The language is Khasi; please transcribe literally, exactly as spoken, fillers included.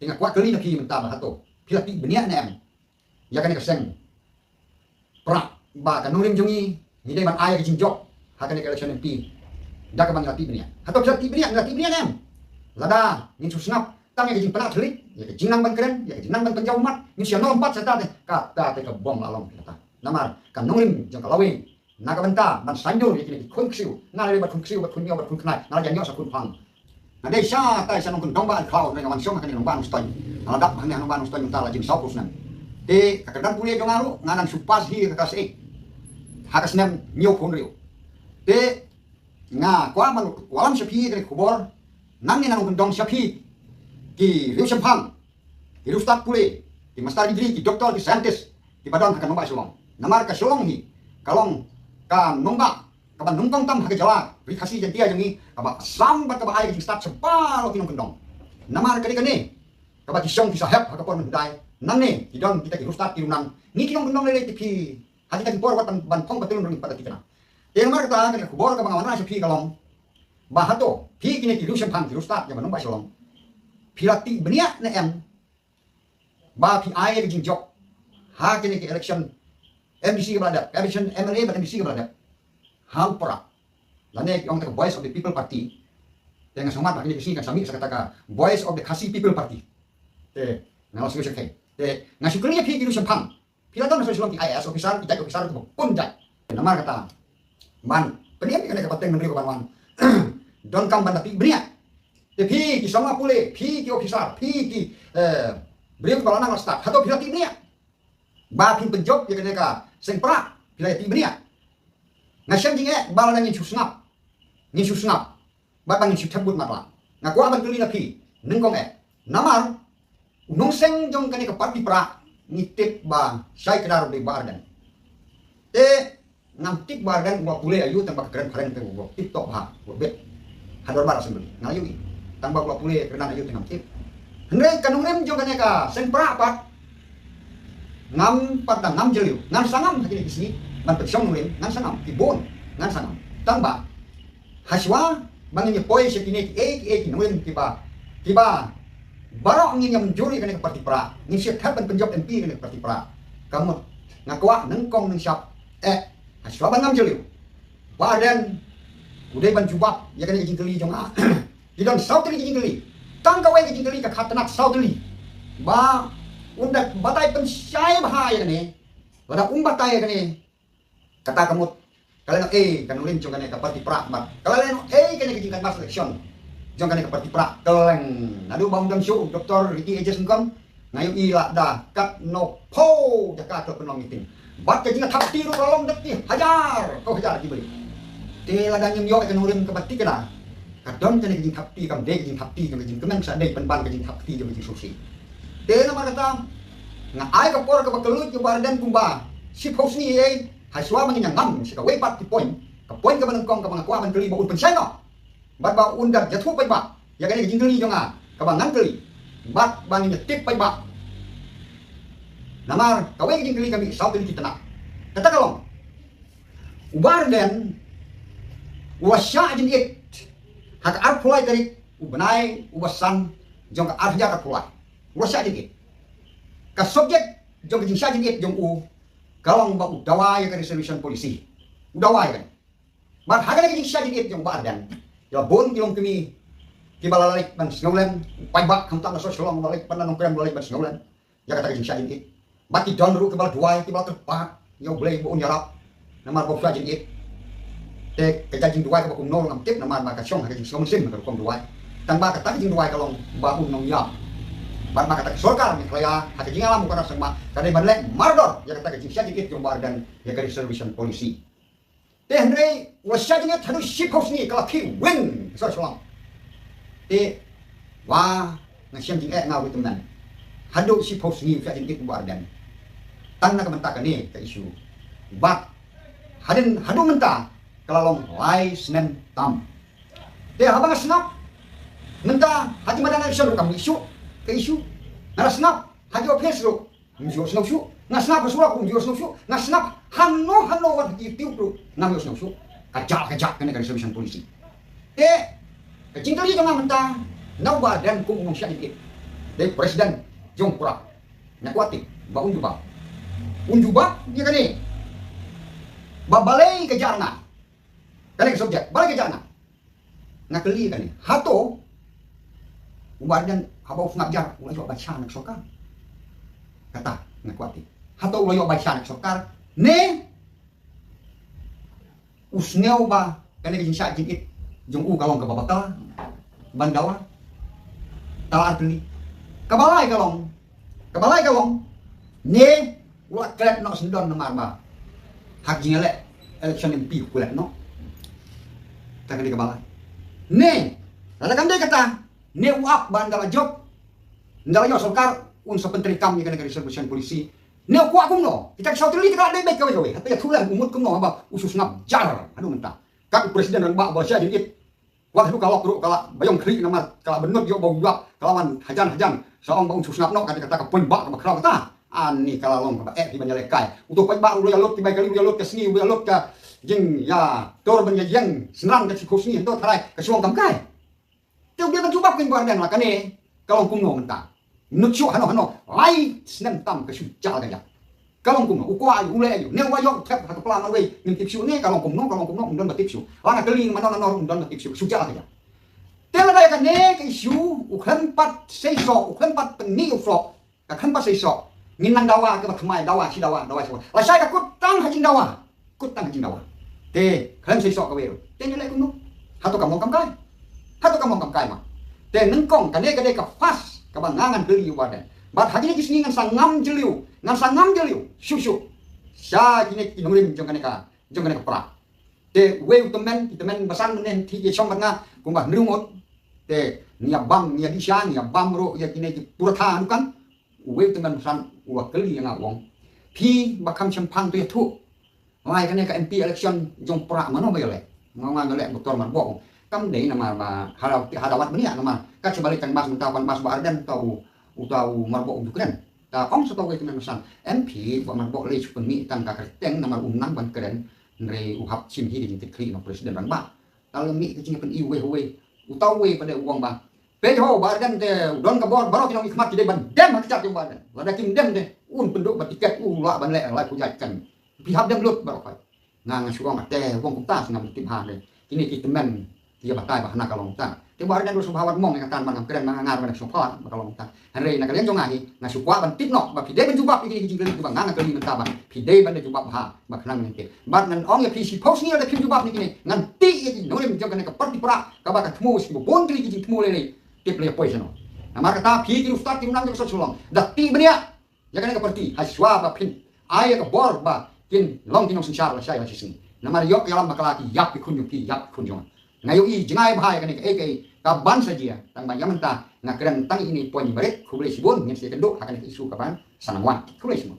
Te nga kwah kylli na phi mynta ba hato phi la tip bniah ne em ïa kane ka seng pra ba ka nongrim jong ngi, ngi dei ban ai ka jingjop ha kane ka election M P da kaba ngi la tip bniah. Hato phi la tip bniah, ngi la tip bniah ne em? Lada ngin shu sngap tang ïa ka jingpynah thylliej, ïa ka jingnang ban kren, ïa ka jingnang ban pynjaw ummat, ngin shu ïa nong pat sa ta te, kata te ka bom la long kata. Namar ka nongrim jong ka lawei na ka bynta ban saiñdur ïa kine ki khun ksiew, nga la dei bad khun ksiew, bad khun miaw, bad khun khnai, nga la jan ïoh sa khun phang. Nga dei sha tai sha nongkyndong ba khlaw, nga wan shong ha kane nongba nongstoiñ. Nga la dap ha kane nongba nongstoiñ mynta la jingsaw phew snem. Te ka kyrdan pule jong nga ruh nga dang shu pass hi ka klas eight ha ka snem hynñiew phew hynriew. Te nga kwah ban wallam sha phi kane ka khubor, nangne na nongkyndong sha phi ki riew shemphang, ki riewstad pule, ki master degree, ki doctor, ki scientist kiba don ha ka nongbah Shillong. Namar ka Shillong hi ka long ka nongbah kaba nyngkong tam ha ka jylla Ri Khasi Jaiñtia jong ngi, kaba sam bad kaba ai ka jingstad sha baroh ki nongkyndong. Namar kane kane kaba ki shong ki sahep ha ka por mynhyndai, nangne ki don kita ki riewstad ki riewnang. Ngi ki nongkyndong lei lei te phi ha kita ki por wat ban phong patlun ruh ngim pat da thikna. Te namar kata kane ka khubor kaba nga wanrah sha phi ka long ba hato phi kine ki riew shemphang, ki riewstad jong ka nongbah Shillong, phi la tip bniah ne em ba phi ai ka jingjop ha kine ki election M D C kaba la dep, election M L A bad M D C kaba la dep ha u Prah, lane ki ong ta ka Voice of the People Party? Te nga sngewmat ba kine ki sngi kan sa mih sa kata ka Voice of the Khasi People Party. Te nga la sngewsih. Te nga shu kylli ïa phi ki riew shemphang, phi la don ha Shillong ki I A S officer, ki judge officer kiba bun jait. Namar kata ban pynïap ïa kane ka pateng mynriew ka ban wan, donkam ban da tip bniah. Te phi ki samla pule, phi ki officer, phi ki, eh, briew kiba la nang la stad, hato phi la tip bniah ba phin pynjop ïa kane ka seng pra? Phi la tip bniah? Nga shem jingeh ba lada ngin shu sngap, ngin shu sngap bad ba ngin shu thep bud matlah. Nga kwah ban kylli na phi nyngkong eh, namar u nongseng jong kane ka party pra ngi tip ba shai kdar u dei Bah Ardent. Te ngam tip Bah Ardent u la pule aïu, tang ba ka kren phareng te u la tip top bha, u la bit ha dorbar assembly, nga la ïohi. Tang ba u la pule kren aïu te ngam tip. Hynrei ka nongrim jong kane ka seng pra pat ngam pat da ngam jylliew, ngan sa ngam ha kine ki sngi ban pynshong nongrim, ngan sa ngam, ki bun ngan sa ngam. Tang ba hashwa ba ngin ïa poi sha kine kiei kiei ki nongrim kiba, kiba baroh ngin ïa mynjur ïa kane ka party pra, ngin shu thep ban pynjop M P kane ka party pra. Ka mut nga kwah nyngkong nyngshap eh, hashwa ban ngam jylliew, Bah Ardent u dei ban jubab ïa kane ka jingkylli jong nga. Ki don saw tylli ki jingkylli. Tang kawei ka jingkylli ka khatnat saw tylli, ba un da batai pynshai bha ïa kane. Lada um batai ïa kane, kata ka mut ka la ïoh ei ka nongrim jong kane ka party pra, bad ka la ïoh ei kane ka jingkynmaw selection jong kane ka party pra. Ka la ïoh naduh ba um don shuh u Doctor Ricky A J Syngkon, nga ïohi la da katno phew jaka ka pynlong meeting. Bad ka jingthap kti ruh ka long da ki hajar, phew hajar ki briew. Te lada ngim ïoh ka nongrim kaba thikna, ka don kane ka jingthap kti kam dei ka jingthap kti jong ka jingkmen, sa dei pynban ka jingthap kti jong ka jingsngewsih. Te namar kata nga ai ka por kaba kylluid ïa u Bah Ardent kumba shiphew sngi ei, hashwa ba ngin ïa ngam sha kawei pat ki point. Ka point kaba nyngkong kaba nga kwah ban kylli ba un pynshai noh bad ba un da ïathuh paidbah ïa kane ka jingkylli jong nga kaba ngan kylli, bad ba ngin ïa tip paidbah. Namar kawei ka jingkylli ka mih saw tylli ki tnat. Kata ka long, u Bah Ardent u la shah jingit ha ka arphew lai tarik u bnai uba san jong ka ar hajar arphew lai. U la shah jingit. Ka subject jong ka jingshah jingit jong u ka long ba u dawa ïa ka reservation policy. U dawa ïa kane. Bad ha kane ka jingshah jingit jong u Bah Ardent, ïa bun ki longkmie kiba la leit ban sngewlem, u paidbah khamtam na sor Shillong ba la leit ban, na Nongkrem ba la leit ban sngewlem ïa kata ka jingshah jingit. Bad ki don ruh kiba la duwai, kiba la kyrpad ïa U Blei ba un ïarap namar ba u shah jingit. Te ka jingduwai kaba kumno ngam tip namar ba ka shong ha ka jingsngew mynsiem ka rukom duwai. Tang ba kata ka jingduwai ka long ba un nongïap. Bad ba kata ka sorkar Meghalaya ha ka jingïalam u Conrad Sangma ka dei ban leh mardor ïa kata ka jingshah jingit jong u Bah Ardent ïa ka reservation policy. Te hynrei u la shah jingit haduh shiphew sngi ka la khie win ka sor Shillong. Te wa nga shem jingeh nga wei tymmen. Haduh shiphew sngi u shah jingit u Bah Ardent tang na ka bynta kane ka issue. Bad hadien haduh mynta ka la long lai snem tam. Te haba nga sngap mynta ha ki madan election ruh kam mih shuh ka issue. Nga la sngap ha ki office ruh um ju sngew shuh. Nga sngap ha surok um ju sngew shuh. Nga sngap hano hano wat ha ki YouTube ruh ngam ju sngew shuh. Ka jah ka jah kane ka reservation policy. Te ka jingkylli jong nga mynta, na u Bah Ardent kum u nongshah jingit, Dei president jong Prah. Nga kwah tip ba un jubab. Un jubab ïa kane. Ba balei ka jia nga. Kane ka subject, balei ka jia nga. Nga kylli kane. Hato u Bah Ardent haba u sngap jar u la ïoh bad sha na ka sorkar. Kata nga kwah tip. Hato u la ïoh bad sha na ka sorkar. Ne u sngew ba kane ka jingshah jingit jong u ka long kaba bakla ban dawa. Tala ar tylli. Kaba lai ka long, kaba lai ka long, ne u la klet noh syndon namar ba ha ka jingïaleh election M P u klet noh. Ta ka dei kaba lai. Ne lada kam dei kata, ne u ap ba ynda la jop, ynda la ïoh sorkar, un sa pyntreikam ïa kane ka reservation policy. Ne u kwah kumno? Kita ki saw tylli kita la dei beit kawei kawei. Hato ïathuh lem u mut kumno haba u shu sngap jar haduh mynta. Kat u president rangbah ba shah jingit. Wat haduh ka lok ruh ka la ba ïong khlieh namar ka la bynnud ïoh ba u ïap, ka la wan hajan hajan. Sa ong ba un shu sngap noh, kata kata ka paidbah kaba khraw kata. Ani ka la long kaba eh phi ban ïalehkai. Uto u paidbah u la ïalut ki bai kali, u ïalut ka sngi, u ïalut ka jingïatur ban ïaïeng synran ka shi khusngi, hato tharai ka shu ong kam kai. Te u dei ban jubab kein Bah Ardent la kane ka long kumno mynta. Mynta shu hano hano lai snem tam ka shu jia la ka jia. Ka long kumno, u kwah aïu, u leh aïu, ne u ba ïoh thep ha ka pla marwei, ngim tip shuh ne ka long kumno, ka long kumno, um don ba tip shuh. La nga kylli mano mano um don ba tip shuh, shu jia la ka jia. Te lada ïa kane ka issue u khlem pat seisoh, u khlem pat pynmih u soh, ka khlem pat seisoh. Ngin nang dawa kaba thymmai, dawa shi dawa, dawa shi dawa. Lashai ka kut tang ha jingdawa. Kut tang ha jingdawa. Te khlem seisoh kawei ruh. Te ngi leh kumno? Hato kam long kam kai? Hato kam long kam kai ma? Te nyngkong kane ka dei ka first kaba nga ngan kylli ïa u Bah Ardent. Bad ha kine ki sngi ngan sa ngam jylliew, ngan sa ngam jylliew shuh shuh sha kine ki nongrim jong kane ka, jong kane ka Prah. Te uwei u tymmen, ki tymmen basan mynne thik ïa shong bad nga kumba hynriew ngut. Te ngi ïa bam, ngi ïa dih sha, ngi ïa bam ruh ïa kine ki puratha dukan. Uwei u tymmen basan u la kylli ïa nga u ong, phi ba kham shemphang to ïathuh. Lai kane ka M P election jong Prah mano ba ïaleh? Nga ong nga ïaleh Doctor Marbok. Kam dei namar ba ha da, ha da wat bniah namar kat sha ba leit tang bas mynta ban bas Bah Ardent uta u, uta u Marbok u ju kren. Ta ong sa uta uwei u tymmen basan, em phi Bah Marbok lei shu pynmih tang ka kyrteng namar u nang ban kren. Hynrei u hap shim hi ka jingkitkhlieh na u president rangbah. Ta la mih ka jingpyni uwei uwei. Uta uwei pat de u ong ba, peit ho Bah Ardent te u don ka bor, baroh ki nongmihkhmat ki dei ban dem ha kjat jong Bah Ardent. Lada kim dem te un pynduh ba tiket u lah ban leh laiphew jaid kan. Phi hap dem lut baroh khoit. Nga nga shu ong ate u ong kumta, ngam tip bha ne. Kine ki tymmen ki ïa batai ba hana ka long kumta. Te Bah Ardent ruh sngewbha wat mong ïa kata, ban ngam kren, ban ngam ngar ban sngewbha ba ka long kumta. Hynrei na ka liang jong nga hi nga shu kwah ban tip noh ba phi dei ban jubab ïa kine ki jingkylli kiba nga nga kylli mynta, ba phi dei ban da jubab bha ba khnang ngin tip. Bad ngan ong ïa phi, shiphew sngi lada phim jubab ïa kine, ngan tih ïa ki nongrim jong kane ka party Prah kaba ka thmu shi bun tylli ki jingthmu lei lei. Tip lei poi shano. Namar kata phi ki riewstad ki riewlang jong ka sor Shillong, da tih bniah ïa kane ka party ha shuwa ba phin ai ïa ka bor ba kin long ki nongsynshar lashai lashisngi. Namar ïoh ka ïalam bakla ki ïap ki khun jong phi, ïap ki khun jong nga. Nga ïohi jngai bha ïa kane kaei kaei ka ban sa jia. Tang ba ïa mynta nga kren tang ine point barit. Khublei shibun, ngin sa ïakynduh ha kane ka issue ka ban sa nang wan. Khublei shibun.